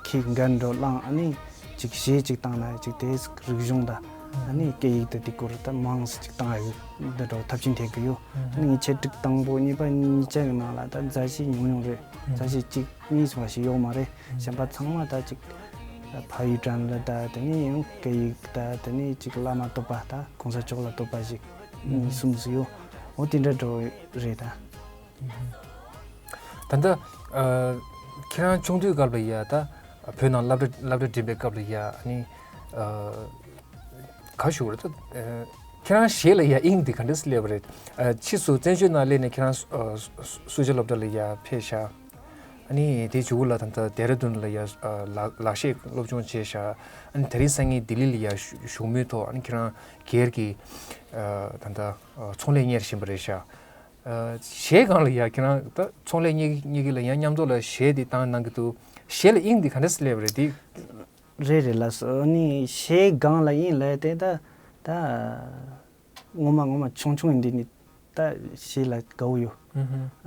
ཁྱི་འགན་འགྲོ་བླངས་ཨ་ནི་ཅིག་གཞས་ཅིག་བཏང་ན་ཅིག་དེ་རིག་གཞུང་ད་ཨ་ནི་སྐད་ཡིག་ད་དེ་སྐོར་ད་མང་སུ་ཅིག་བཏང་ཡ་ཡོད་འདི་འགྲོ་ཐབས་ཤེས་འཐེན་གི་ཡོད། ཨ་ནི་ངས་ཆེད་སྒྲིག་དང་པོ་གཉིས་པ་གཉིས་ཆ་གི་ནང་ལ་ད་མཛའ་བཤེས་ཉུང་ཉུང་རེད། མཛའ་བཤེས་གཅིག་གཉིས་སོང་བ་ཞིག་ཡོད་མ་རེད། གཞན་པ་ཚང་མ་ད་ཅིག་ཕ་ཡུལ་དྲན་ལ་ད་དེ་ནས་ཡང་སྐད་ཡིག་ད་དེ་ནས་ཅིག་བླ་མ་བསྟོད་པ་ད་གོང་ས་མཆོག་ལ་བསྟོད་པ་ཞིག་གཉིས་གསུམ་ཞིག་ཡོད། འོ་དེ་འདྲ་འགྲོ་རེད་ད། ད་ལྟ་ཨ་ཁྱེད་རང་ཆུང་དུས་སྐབས་ལ་ཡ་ད་བོད་ནང་སློབ་གྲྭ་སློབ་གྲྭ་འགྲིམ་པའི་སྐབས་ལ་ཡ་ཨ་ནི་ཨ་ག་ཞུ་རེད་ད། ཨ་ཁྱེད་རང་གཞས་ལ་ཡ་དབྱིངས་འདི་ག་འདྲ་སེ་སླེབས་པ་རེད། ཨ་ཕྱིས་སུ་བཙན་བྱོལ་ནང་སླེབས་ནས་ཁྱེད་རང་ཨ་སུ་ཇཱ་སློབ་གྲྭ་ལ་ཡ་ཕེབས་ཤག་ཨ་ནི་དེའི་མཇུག་ལ་ད་ལྟ་ལྡེ་ར་ལྡུན་ལ་ཡ་ཨ་ལག་ལག་ཤེས་སློབ་སྦྱོང་བྱས་ཤག་ཨ་ནི་དེ་རིང་སང་ཉིན་ལྡི་ལི་ལ་ཡ་བཞུགས་བཞུགས་མུས་ཐོག་ཨ་ནི་ཁྱེད་རང་སྒེར་གྱི་ཨ་ད་ལྟ་ཨ་ཚོང་ལས་གཉེར་བཞིན་པ་རེད་ཤག་ཨ་གཞས་སྒང་ལ་ཡ་ཁྱེད་རང་ད་ཚོང་ལས་གཉེར་གཉེར་གི་ལ་ཡ་མཉམ་དུ་ལ་གཞས་འདི་བཏང་གནང་གི་འདུག་གཞས་ལ་དབྱིངས་འདི་ག་འདྲ་སེ་སླེབས་པ་རེད་འདི། རེད་རེད་ལགས་སོ། ཨ་ནི་གཞས་སྒང་ལ་དབྱིངས་སླེབས་དེ་ད་ད་ངོ་མ་ངོ་མ་ཆུང་ཆུང་འདི་ནི་ད་གཞས་ལ་དགའ་བོ་ཡོད།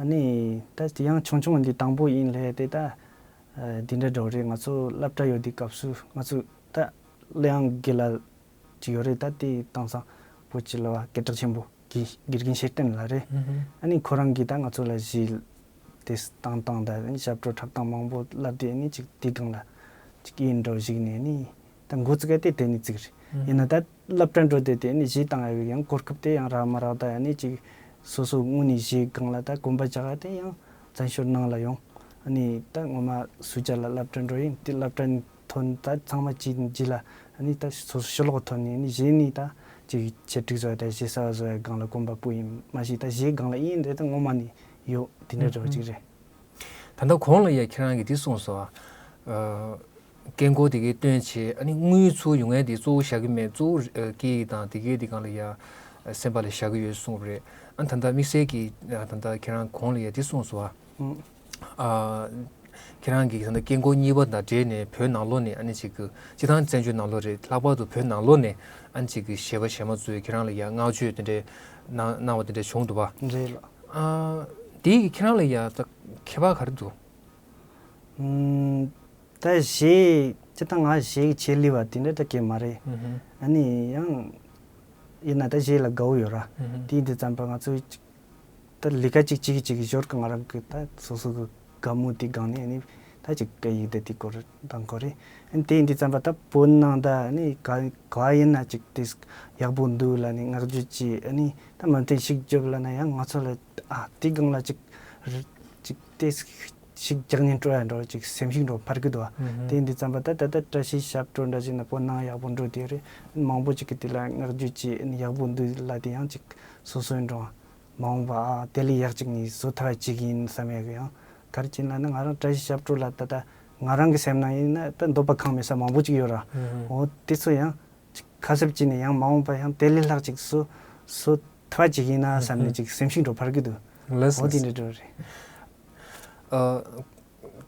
ཨ་ནི་ད་དེ་ཡང་ཆུང་ཆུང་འདི་དང་པོ་དབྱིངས་སླེབས་དེ་ད་འདི་འདྲ་འགྲོ་རེད། ང་ཚོ་སློབ་གྲྭ་ཡོད་དུས་སྐབས་སུ་ང་ཚོ་ད་གླེང་གི་ལ་ ཅིག་ཡོད་རེད། ད་དེ་དེང་སང་བོད་ཀྱི་གླུ་བ་སྐད་གྲགས་ཆེན་པོ་དགེ་དགེ་རྒན་ཤེར་བསྟན་ལགས་རེད། ཨ་ནི་ཁོ་རང་གིས་ད་ང་ཚོ་ལ་གཞས་དེ་བཏང་བཏང་ད་ཨ་ནི་ཞབས་བྲོ་འཁྲབ་སྟངས་མང་པོ་བསླབས་དུས་ཨ་ནི་ཅིག་དེའི་སྒང་ལ་ཅིག་ཡིད་འགྲོ་ཞིག་ནས་ཨ་ནི་ད་འགོ་བཙུགས་ཡ་དེ་དེ་ནས་བཙུགས་རེད། ཡིན་ན་ད་སློབ་གྲྭ་འགྲོ་དུས་དེ་ཨ་ནི་གཞས་བཏང་ཡ་གི་ཡང་གོ་སྐབས་དེ་ཡང་རག་མ་རག་ད་ཨ་ནི་ཅིག་སོ་སོ་དངོས་གནས་གཞས་སྒང་ལ་ད་གོམ་པ་རྒྱག་ཡ་དེ་ཡང་བཙན་བྱོལ་ནང་ལ་ཡོང་། ཨ་ནི་ད་ངོ་མ་སུ་ཇཱ་ལ་སློབ་གྲྭ་འགྲོ་ཡིན་དེ་སློབ་གྲྭ་ཐོན་ད་ཚང་མ་བྱས་རྗེས་ལ་ཨ་ནི་ད་སོ་སོ་ཕྱི་ལོགས་ཐོན་ནས་ཨ་ནི་གཞས་ནི་ད་ཅིག་ཆེད་སྒྲིག་བཟོ་ཡ་ད་གཞས་གསར་བ་བཟོ་ཡ་སྒང་ལ་གོམ་པ་སྤོས་ཡིན། མ་གཞི་ད་གཞས་སྒང་ལ་ཡིན་དེ་ད་ངོ་མ་ནས་ཡོད་དེ་འདྲ་འདྲ་བོ་ཅིག་རེད། ད་ལྟ་གོང་ལ་ཡ་ཁྱེད་རང་གིས་འདི་གསུངས་སོང་ཨ། སྐད་འགོག་དེ་གའི་སྟོན་བྱས་ཨ་ནི་དངུལ་ཚུར་ཡོང་ཡ་དེ་གཙོ་བོ་བཞག་གི་མེད། གཙོ་བོ་སྐད་ཡིག་དང་དེ་གའི་དེ་སྒང་ལ་ཡ་སེམས་པ་ལ་བཞག་གི་ཡོད་གསུངས་པ་རེད། ཨ་ད་ལྟ་དམིགས་བསལ་གྱིས་ད་ལྟ་ཁྱེད་རང་གོང་ལ་ཡ་འདི་གསུངས་སོང་ཨ། ཨ། ཁྱེད་རང་གིས་ད་ལྟ་སྐད་འགོག་གཉིས་པ་དང་འབྲེལ་ནས་བོད་ནང་ལོགས་ནས་ཨ་ནི་ཅིག་གི་སྤྱི་བཏང་བཙན་བྱོལ་ནང་ལོགས་རེད། ལྷག་པར་དུ་བོད་ནང་ལོགས་ནས་ཨ་ནི་ཅིག་གི་གཞས་པ་གཞས་མ་ཚོས་ཁྱེད་རང་ལ་ཡ་བསྔགས་བརྗོད་དེ་འདྲའི་གནང་གནང་བ་དེ་འདྲ་བྱུང་འདུག་པ། རེད་ལགས། ཨ། དེ་ཡིས་ཁྱེད་རང་ལ་ཡ་ད་ཁྱད་པར་ག་རེ་འདུག་ཨུམ། ད་གཞས་སྤྱི་བཏང་ང་གཞས་ཀྱི་ཆེད་ལས་པ་དེ་འདྲ་ད་གས་མ་རེད། ཨ་ནི་ཡང་ཡིན་ན་ད་གཞས་ལ་དགའ་བོ་ཡོད་ར། དེ་ཡིན་དུས་ཙམ་པ་ང་ཚོས་ཅིག་ད་ལས་ཀ་ཅིག་ཅིག་ཅིག་ཞོར་གི་ང་རང་གི་ད་སོ་སོ་གི་དགའ་མོས་དེ་སྒང་ནས་ཨ་ནི་ད་ཅིག་སྐད་ཡིག་དེ་དེ་སྐོར་དང་སྐོར་རེད། ཨ་ནི་དེ་ཡིན་དུས་ཙམ་པ་ད་བོད་ནང་ད་ཨ་ནི་ག་ག་ཡིན་ན་ཅིག་དེ་ཡག་པོ་འདུག་ལབ་ནས་བསྔགས་བརྗོད་ཅིག་ཨ་ནི་ད་མ་མཐུན་ཞིག་བརྗོད་ལབ་ན་ཡང་ང་ཚོ་ལ་ཨ་དེ་སྒང་ལ་ཅིག་རི་ཅིག་དེ་ཞིག་རྒྱག་ཉེན་སྤྲོ་ཡ་འགྲོ་ཅིག་སེམས་ཤུགས་འགྲོ་འཕར་གི་འདུག་བ། དེ་ཡིན་དུས་ཙམ་པ་ད་ད་ལྟ་བཀྲ་ཤིས་ཞབས་བྲོ་འདྲ་ཞིག་ན་བོད་ནང་ཡག་པོ་འགྲོ་དེ་རེད། མང་པོ་ཅིག་གིས་དེ་ལ་བསྔགས་བརྗོད་ཅིག་ཨ་ནི་ཡག་པོ་འདུག་ལབ་དེ་ཡང་ཅིག་སོ་སོའི་འགྲོ་མ་འོངས་པ་ཨ་དེ་ལས་ཡག་ཅིག་ནས་བཟོ་ཐུབ་པ་ཅིག་ཡིན་བསམ་ཡག་གི་ཡང་ག་རེ་བྱས་ན་ནི་ང་རང་བཀྲ་ཤིས་ཞབས་བྲོ་ལ་ད་ལྟ་ང་རང་གི་སེམས་ནང་ཡིན་ན་ད་འདོད་པ་ཁེངས་མེད་ས་མང་པོ་ཅིག་ཡོད་ར། འོ་དེ་ཚོ་ཡང་ཅིག་ཁ་གསབ་བྱས་ནས་ཡང་མ་འོངས་པ་ཡང་དེ་ལས་ལྷག་ཅིག་བཟོ་བཟོ་ཐུབ་པ་ཅིག་ཡིན་ན་བསམ་ནས་ཅིག་སེམས་ཤུགས་འགྲོ་འཕར་གི་འདུག་ལགས་འོ་དེ་འདྲ་འགྲོ་རེད། ཨ།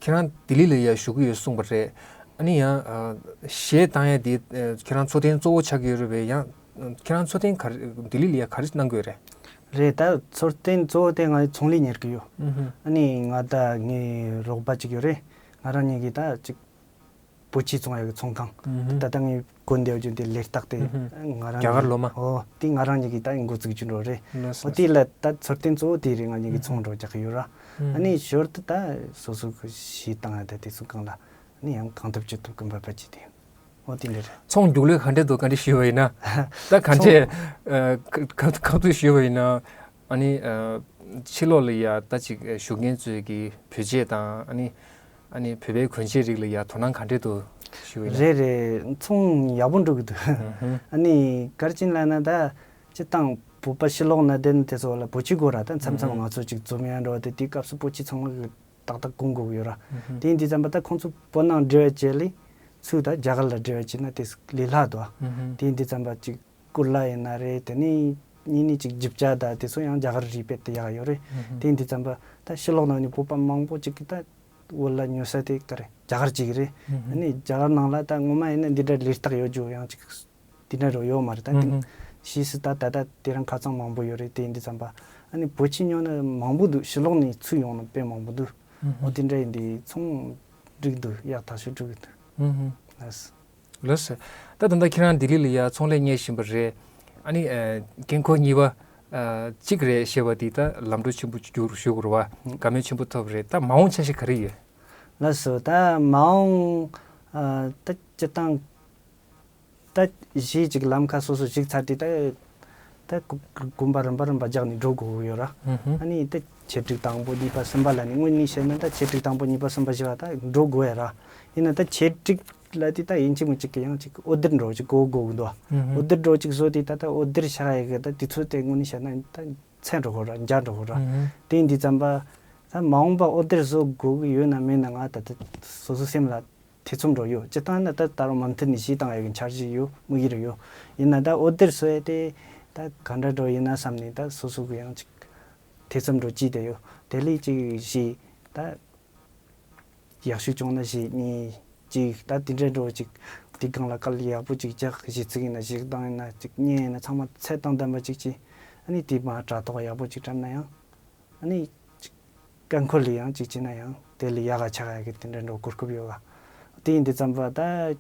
ཁྱེད་རང་ལྡི་ལི་ལ་ཡ་བཞུགས་ཀྱི་ཡོད་གསུངས་པ་རེད། ཨ་ནི་ཡང་ཨ་གཞས་བཏང་ཡ་དེ་ཨ་ཁྱེད་རང་འཚོ་རྟེན་གཙོ་བོ་ཆགས་ཀྱི་ཡོད་རེད་པས། ཡང་ཁྱེད་རང་འཚོ་རྟེན་ག་རེ་ལྡི་ལི་ལ་ཡ་ག་རེ་གནང་གི་ཡོད་རེད། རེད། ད་འཚོ་རྟེན་གཙོ་བོ་དེ་ང་ཚོང་ལས་གཉེར་གྱི་ཡོད། ཨ་ནི་ང་ད་ངའི་རོགས་པ་གཅིག་ཡོད་རེད། ང་རང་གཉིས་ཀྱིས་ད་ཅིག་པོ་ཆས་བཙོང་ཡ་གི་ཚོང་ཁང་། ད་ལྟ་ངས་གོན་བསྡད་རྒྱུ་དེ་ལས་རྟགས་དེ་ང་རང་རྒྱ་གར་ལོ་མ། ཨོ་དེ་ང་རང་གཉིས་ཀྱིས་ད་འགོ་བཙུགས་རྒྱུ་འགྲོ་རེད། ལགས་སོ། ཨོ་དེ་ལ་ད་འཚོ་རྟེན་གཙོ་བོ་དེ་རེད། ང་གཉིས་ཀྱིས་ཚོང་འགྲོ་རྒྱག་གི་ཡོད་ར། ཨ་ནི་ཞོར་དུ་ད་སོ་སོ་གི་གཞས་བཏང་ཡ་ད་དེ་ཚོ་སྒང་ལ་ཨ་ནི་ཡང་གང་ཐུབ་ཅི་ཐུབ་ཀྱི་འབད་པ་བྱས་ཏེ་ཡིན། ཨོ་དེ་འདྲ་རེད། ཚོང་རྒྱུགས་ལོས་ག་འདྲས་འདུག་ག་འདྲས་ཞུས་པ་ཡིན་ན། ད་ག་འདྲས་ཚོང་ཨ་ཁ་ཁ་ཐུག་ཞུས་པ་ཡིན་ན། ཨ་ནི་ཨ་ཕྱི་ལོགས་ལ་ཡ་ད་ཅིག་བཞུགས་མཁན་ཚོས་ཀྱི་བོད་ཆས་དང་ཨ་ནི་ཨ་ནི་བོད་པའི་གོན་ཆས་རིགས་ལ་ཡ་དོ་སྣང་ག་འདྲས་འདུག་ཞུས་པ་ཡིན་ན། རེད་རེད། ཚོང་ཡག་པོ་འགྲོ་གི་འདུག་ཨ་ནི་ག་རེ་བྱས་ལབ་ན་ད་སྤྱིར་བཏང་བོད་པ་ཕྱི་ལོགས་ན་བསྡད་ན་དེ་ཚོ་ལ་པོ་ཆས་དགོས་ར། ད་མཚམས་མཚམས་ང་ཚོ་ཅིག་འཛོམས་ཡ་འགྲོ་བ་དེ་དེའི་སྐབས་སུ་པོ་ཆས་ཚང་མ་གི་ཏག་ཏག་གོན་དགོས་ཀྱི་ཡོད་ར། དེ་ཡིན་དུས་ཙམ་པ་ད་ཁོང་ཚོ་བོད་ནང་འབྲེལ་བ་བྱས་ལས་ཚུར་ད་རྒྱ་གར་ལ་འབྲེལ་བ་བྱས་ན་དེ་ལས་སླ་འདུག་དེ་ཡིན་དུས་ཙམ་པ་ཅིག་སྐུ་ལ་ཡིན་ན་རེད། དེ་ནས་གཉིས་ནས་ཅིག་རྒྱུ་ཆ་ད་དེ་ཚོ་ཡང་རྒྱ་གར་རིགས་དཔེ་དེ་ཡག་ཡོད་རེད། དེ་ཡིན་དུས་ཙམ་པ་ད་ཕྱི་ལོགས་ནང་ནས་བོད་པ་མང་པོ་ཅིག་གིས་ད་བོད་ལ་ཉོ་ས་དེ་ག་རེ་རྒྱ་གར་ཅིག་རེད། ཨ་ནི་རྒྱ་གར་ནང་ལ་ད་ངོ་མ་ཡིན་ན་འདི་འདྲ་ལས་རྟགས་ཡོད་རྒྱུ་ཡང་ཅིག་དེ་འདྲ་རུ་ཡོད་མ་རེད། ད་དེ་ཕྱིས་སུ་ད་ད་ད་དེ་རིང་ཁ་ཚང་མང་པོ་ཡོད་རེད། དེ་ཡིན་དུས་ཙམ་པ་ཨ་ནི་བོད་ཆས་ཉོ་ན་མང་པོ་འདུག་ཕྱི་ལོགས་ནས་ཚུར་ཡོང་ན་དཔེ་མང་པོ་འདུག་ཨོ་དེ་འདྲ་ཡིན་དུས་ཚོང་འགྲིག་འདུག་ཡག་ཐག་ཆོད་འགྲིག་འདུག་ལགས་སོ། ལགས་སོ། ད་ད་ལྟ་ཁྱེད་རང་ལྡི་ལི་ལ་ཡ་ཚོང་ལས་གཉེར་བཞིན་པ་རེད། ཨ་ནི་ཨ་དཀྱིལ་འཁོར་གཉིས་པ་ཨ་གཅིག་རེད་ཞེས་པ་འདི་ད་ལམ་འགྲོ་ཆེན་པོ་བརྒྱུད་ཞུ་དགོས་རེད་བ། དགའ་མོས་ཆེན་པོ་ཐོབ་རེད། ད་མ་འོངས་འཆར་གཞི་ག་རེ་ཡོད། ལགས་སོ། ད་མ་འོངས་ཨ་ད་སྤྱིར་བཏང་ད་གཞས་ཅིག་ལམ་ཁ་སོ་སོ་ཞུགས་ཚར་དུས་ད་ད་གོམ་པ་རིམ་པ་རིམ་པ་རྒྱག་ནས་འགྲོ་དགོས་ཀྱི་ཡོད་ར། ཨ་ནི་ད་ཆེད་སྒྲིག་དང་པོ་གཉིས་པ་གསུམ་པ་ལ་ནི་དངོས་གནས་བཤད་ན་ད་ཆེད་སྒྲིག་དང་པོ་གཉིས་པ་གསུམ་པ་བཞི་པ་ད་འགྲོ་དགོས་ཡ་ར། ཡིན་ན་ད་ཆེད་སྒྲིག་ལ་དེ་ད་ཡིན་གཅིག་མིན་གཅིག་གི་ཡང་ཅིག་འོ་སྡེར་འགྲོ་ཅིག་གོ་དགོས་ཀྱི་འདུག་འོ་སྡེར་འགྲོ་ཅིག་བཟོ་དུས་ད་ད་འོ་སྡེར་ཆགས་ཡ་གི་ད་དུས་ཚོད་དེ་དངོས་གནས་བཤད་ན་ད་ཚད་འགྲོ་དགོས་ར། འཇའ་འགྲོ་དགོས་ར། དེ་ཡིན་དུས་ཙམ་པ་ད་མ་འོངས་པ་འོ་སྡེར་བཟོ་དགོས་ཀྱི་ཡོད་ན་མེད་ན་ང་ད་ད་སོ་སོ་སེམས་ལ་ཐེ་ཚོམ་འགྲོ་ཡོད། སྤྱིར་བཏང་ན་ད་ད་རུང་མུ་མཐུད་ནས་གཞས་བཏང་ཡ་གི་འཆར་གཞི་ཡོད། དམིགས་ཡུལ་ཡོད། ཡིན་ན་ད་འོ་སྡེར་བཟོ་ཡ་དེ་ད་ག་འདྲ་འགྲོ་ཡིན་ན་བསམ་ནས་ད་སོ་སོ་གི་ཡང་ཅིག་ཐེ་ཚོམ་འགྲོ་ཅིག་དེ་ཡོད། དེ་ལས་ཅིག་གཞས་ད་ཡག་ཤོས་བྱུང་ན་གཞས་གཉིས་གཅིག་ད་དེ་འདྲ་འགྲོ་ཅིག་དེ་སྒང་ལ་སྐད་ཡག་པོ་ཅིག་རྒྱག་གཞས་ཚིག་ཡིན་ན་གཞས་གདངས་ཡིན་ན་ཅིག་སྙན་ཡིན་ན་ཚང་མ་ཚད་དང་ལྡན་པ་ཅིག་བྱས། ཨ་ནི་དེ་མ་དྲ་ཐོག་ཡག་པོ་ཅིག་བཀྲམ་ན་ཡང་ཨ་ནི་ཅིག་དཀྱིལ་འཁོར་ལ་ཡང་ཅིག་བྱས་ན་ཡང་དེ་ལས་ཡག་ག་ཆགས་ཡག་གི་དེ་འདྲ་འགྲོ་གོ་སྐབས་ཡོད་ག་དེ་ཡིན་དུས་ཙམ་པ་ད་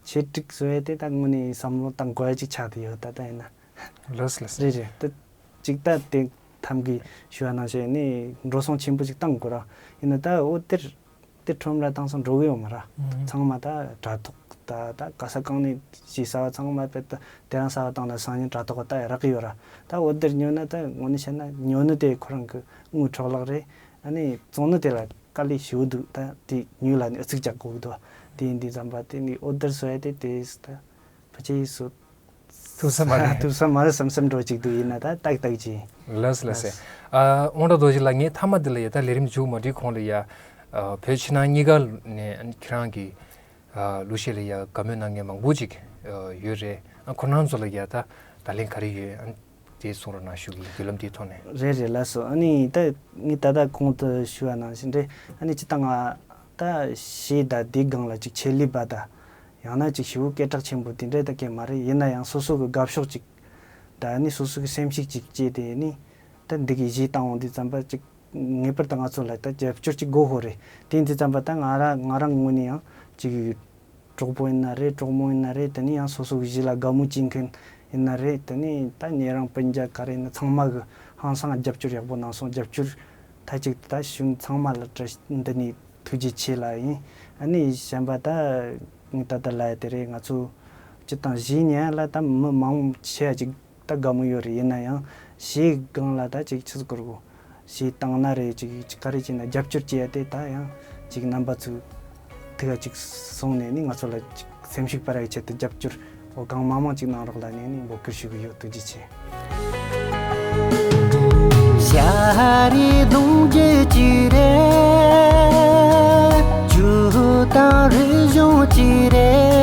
ཆེད་སྒྲིག་བཟོ་ཡས་དེ་ད་དངོས་གནས་བསམ་བློ་བཏང་དགོས་ཡ་ཅིག་ཆགས་བསྡད་ཡོད། ད་ད་ཡིན་ན། ལགས་ལགས། རེད་རེད། ད་ཅིག་ད་དེ་ཐམ་གི་ཞུ་བ་ནང་བཞིན་ནི་འགྲོ་སོང་ཆེན་པོ་ཅིག་བཏང་དགོས་ར། ཡིན་ན་ད་འོ་དེར་དེ་ཁྲོམ་ར་བཏང་སོང་འགྲོ་གི་ཡོད་མ་ར། ཚང་མ་ད་དྲ་ཐོག་ད་ད་ག་ས་གང་ནས་ཞིག་ཟ་བ་ཚང་མ་དཔེ་ད་དེ་རང་ཟ་བ་བཏང་ན་སང་ཉིན་དྲ་ཐོག་ད་རག་གི་ཡོད་ར། ད་འོ་དེར་ཉོ་ན་ད་དངོས་གནས་བཤད་ན་ཉོ་ནི་དེ་ཁོ་རང་གི་དངུལ་འཕྲོ་བརླག་རེད། ཨ་ནི་བཙོང་ནི་དེ་ལ་དཀའ་ལས་ཞེ་པོ་འདུག་ད་དེ་ཉོས་ལ་ནི་ཨུ་ཚུགས་རྒྱག་དགོས་ཀྱི་འདུག་དེ་ཡིན་དུས་ཙམ་པ་དེ་ནི་འོ་དེར་བཟོ་ཡ་དེ་དེ་ད་ཕལ་ཆེར་སུ་ཐུབ་ས་མ་རེད། ཐུབ་ས་མ་རེད་བསམ་བསམ་འགྲོ་གཅིག་འདུག་ཡིན་ན་ད་ཏག་ཏག་ཅིག་ལགས་ལགས་སེ། ཨ་དབང་གྲགས་རྡོ་རྗེ་ལགས། ངས་མཐའ་མ་འདི་ལ་ཡ་ད་ལས་རིམ་མཇུག་མ་སྒྲིལ་གོང་ལ་ཡ། ཨ་བོད་ཕྱི་ནང་གཉིས་ཀ་ནས་ཁྱེད་རང་གི་ཨ་གླུ་གཞས་ལ་ཡ་དགའ་མོས་གནང་མཁན་མང་པོ་ཅིག་ཨ་ཡོད་རེད། ཨ་ཁོ་རང་ཚོ་ལ་ཡ་ད་བརྡ་ལན་ག་རེ་ཡོད། ཨ་དེ་གསུང་རོགས་གནང་ཞུ་གི་ཡིན། མདུན་ལམ་དེའི་ཐོག་ནས། རེད་རེད་ལགས་སོ། ཨ་ནི་ད་ངས་ད་ལྟ་གོང་དུ་ཞུ་བ་ནང་བཞིན་རེད། ཨ་ནི་སྤྱིར་བཏང་ང་ད་གཞས་དང་དེའི་སྒང་ལ་ཅིག་ཆེད་ལས་པ་དང་ཡང་ན་ཅིག་ཞེ་པོ་སྐད་གྲགས་ཆེན་པོ་དེ་འདྲ་ད་གས་མ་རེད། ཡིན་ན་ཡང་སོ་སོ་གི་དགའ་ཕྱོགས་ཅིག་ད་ནི་སོ་སོ་གི་སེམས་ཤུགས་ཅིག་བསྐྱེད་དེ་ནི་ད་འདི་གི་གཞས་བཏང་འོང་དུས་ཙམ་པ་ཅིག་ངེས་པར་དུ་ང་ཚོ་ལ་ད་རྒྱབ་སྐྱོར་ཅིག་དགོས་ཧོ་རེད། དེ་ཡིན་དུས་ཙམ་པ་ད་ང་ར་ང་རང་ངོས་ནས་ཡང་ཅིག་གྲོགས་པོ་ཡིན་ན་རེད། གྲོགས་མོ་ཡིན་ན་རེད། དེ་ནི་ཡང་སོ་སོ་གི་གཞས་ལ་དགའ་མོས་བྱེད་མཁན་ཡིན་ན་རེད། དེ་ནི་ད་ཉེ་རིང་སྤུན་ཀྱག་ག་རེ་ཡིན་ན་ཚང་མ་གི་ཧང་སང་རྒྱབ་སྐྱོར་ཡག་པོ་གནང་སོང་། རྒྱབ་སྐྱོར་མཐའ་གཅིག་ཏུ་ད་ཞུ་ཚང་མ་ལ་བཀྲ་འདི་ནས་ཐུགས་རྗེ་ཆེ་ལབ་ཡིན། ཨ་ནི་གཞན་པ་ད་ངས་ད་ལྟ་ལབ་ཡ་དེ་རེད། ང་ཚོ་སྤྱིར་བཏང་གཞས་ཉན་ཡ་ལ་ད་མི་མང་ཆེ་བ་ཅིག་ད་དགའ་མོས་ཡོད་རེད། ཡིན་ན་ཡང་གཞས་སྒང་ལ་ད་ཅིག་ཆི་ཟིག་དགོས་རེད་གོ། གཞས་བཏང་ན་རེད། ཅིག་ཅིག་ག་རེ་བྱས་ན་རྒྱབ་སྐྱོར་བྱེད་ཡ་དེ་ད་ཡང་ཅིག་རྣམ་པ་ཚོས་ཐུགས་ལ་ཅིག་སོང་ནས་ནི་ང་ཚོ་ལ་ཅིག་སེམས་ཤུགས་སྤར་ཡ་ཆེད་དུ་རྒྱབ་སྐྱོར་འོ་གང་མང་མང་ཅིག་གནང་རོགས་ལབ་ནས་ནི་འབོད་སྐུལ་ཞུ་གི་ཡོད། ཐུགས་རྗེ་ཆེ། ཤ་རི་གདོང་རྒྱུད་ཅི་རེད། ཇུ་དང་རི་གཞུང་ཅི་རེད།